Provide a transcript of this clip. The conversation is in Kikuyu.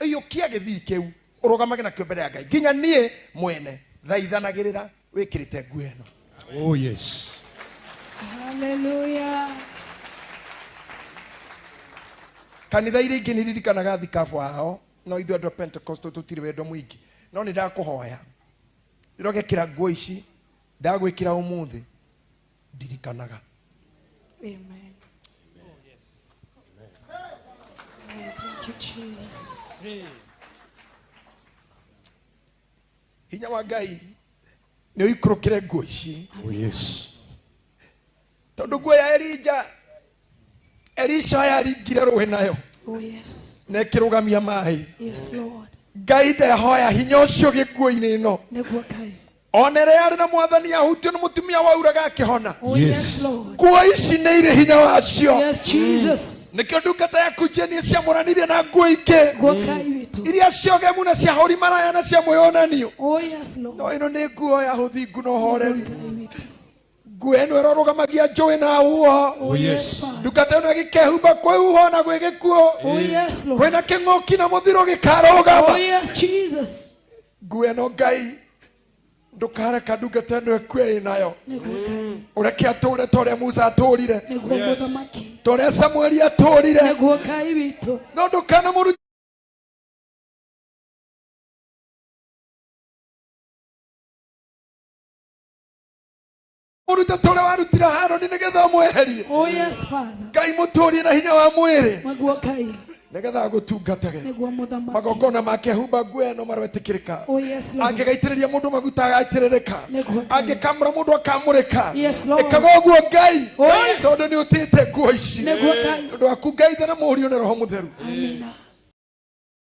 Iyũkia gĩthii kĩu ũrũgamage nakĩo mbere ya Ngai. Nginya niĩ mwene thaithanagĩrĩra wĩkĩrĩte nguo ĩno. Oh yes. Hallelujah. Kanitha iria ingĩ nĩiririkanaga thikabu ao, no ithuĩ andũ a Pentecostal tũtirĩ wendo mũingĩ. No nĩ ndakũhoya rĩrĩa ũgekĩra nguo ici ndagwĩkĩra ũmũthĩ, ndirikanaga. Amen. Amen. Thank you, Jesus. Hinya wa Ngai nĩ ũikũrũkĩre nguo ici. Oh yes. Tondũ nguo ya Elija, Elisha yaringire rũĩ nayo Oh, yes. na ĩkĩrũgamia maĩ. Yes, Lord. Ngai ndehoya hinya ũcio gĩkuo-inĩ ĩno. Nĩguo Ngai. Ona ĩrĩa yarĩ na mwathani ahutio nĩ mũtumia wauraga akĩhona. Oh, yes, Lord. Nguo ici nĩ irĩ hinya wacio. Yes, Jesus. Nĩkĩo ndungata yaku Jeni ciamũranirie na nguo ingĩ Nguo Ngai witũ. iria ciogemu na cia hũri maraya na cia mwĩyonanio. Oh, yes, Lord. No ĩno nĩ nguo ya ũthingu na ũhoreri. Ngai witũ. Nguo ĩno ĩrorũgamagia njũĩ na huho. Oh, yes, Father. Ndungata ĩno ĩgĩkehumba kwĩ huho na gwĩ gĩkuũ. Oh, yes, Lord. Kwĩna kĩng'ũki na mũthiro gĩkarũgama. Oh, yes, Jesus. Nguo ĩno Ngai ndũkareka ndungata ĩno ĩkue ĩnayo. Nĩguo Ngai. Ũreke atũre ta ũrĩa Musa atũrire. Nĩguo mũthamaki. Ta ũrĩa Samueli atũrire. Nĩguo Ngai witũ. No ndũkanamũrute mũrute ta ũrĩa warutire Harũni nĩgetha ũmweherie. Oh, yes, Father. Ngai mũtũrie na hinya wa mwĩrĩ Nĩguo Ngai. nĩgetha agũtungatage. Nĩguo mũthamaki. Magongona make humba nguo ĩno maroetĩkĩrĩka. Oh, yes, Lord. Angĩgaitĩrĩria mũndũ maguta agaitĩrĩrĩka. Nĩguo Ngai. Angĩkamũra mũndũ akamũrĩka. Yes, Lord. Ĩkaga ũguo Ngai. Oh, yes. Tondũ nĩ ũtĩĩte nguo ici. Nĩguo Ngai. Ũndũ waku Ngai Ithe na Mũriũ na Roho Mũtheru. Amina.